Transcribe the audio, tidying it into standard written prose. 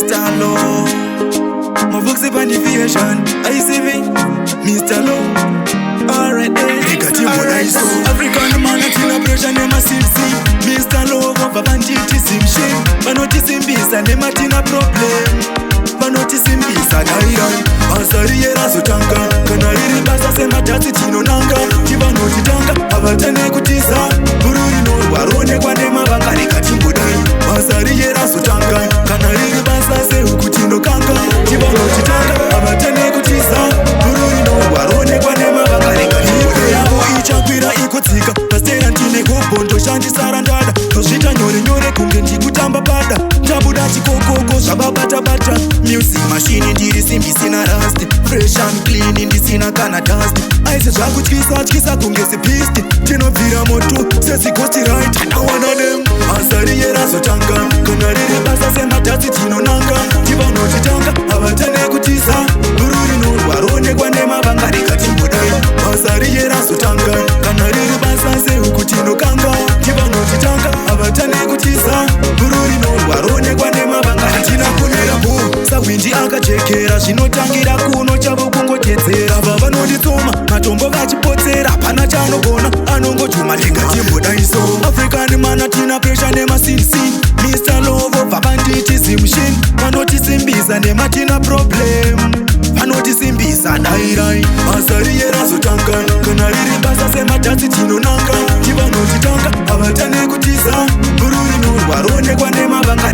Mr. Low Mavuxi pandiviation ICV Mr. Low. Alright then. Ndikatimbodaiso. African man atina pressure nemaCC. Mr. Low vobva vanditi zimshin. Vanotisimbisa nematina problem. Vanotisimbisa dairai. Basa riye razotanga. Kana riri basa semadhatsi tinonanga. Tivanotitanga havatane kutiza. Bhuru rinorwa roonekwa nemavanga rikatimbodai. Basa riye razotanga. Kana riri basa sehuku tinokanga. Tivanotitanga havatane kutiza. Bhuru rinorwa roonekwa nemavanga rikatimbodai. Yavo ichakwira ikotsika. Pastera ndine gobo ndoshandisa randada. Ndozviita nyore nyore kunge ndikutamba pada. Ndabuda chikokoko zvavabatabata. Music machine ndiri simbi isina rust. Fresh and clean ndisina kana dust. Aise zvakutyisa tyisa kunge sipisti. Tinobvira moto sezighost right. Awana dem. Basa riye razotanga. Kana riri basa semadhatsi tinonanga. Tivanotitanga havatane kutiza. Bhuru rinorwa roonekwa nemavanga rikatimbodai. Basa riye razotanga. Kana riri basa sehuku tinokanga. Tivanotitanga havatane kutiza. Bhuru rinorwa roonekwa nemavanga hatina kunera bu. Sahwindi akajekera zvinotangira kuno chavo kungotedzera. Va vanonditsoma matombo vachipotsera hapana chaanogona anongojuma ndingatimbodaiso. African man atina pressure nemaCC. Mr. Lovo bva vanditi zimshin. Vanotisimbisa nematina problem. Vanotisimbisa dairai. Basa riye razotanga. Kana riri basa semadhatsi tinonanga. Tivanotitanga havatane kutiza. Bhuru rinorwa roonekwa nemavanga.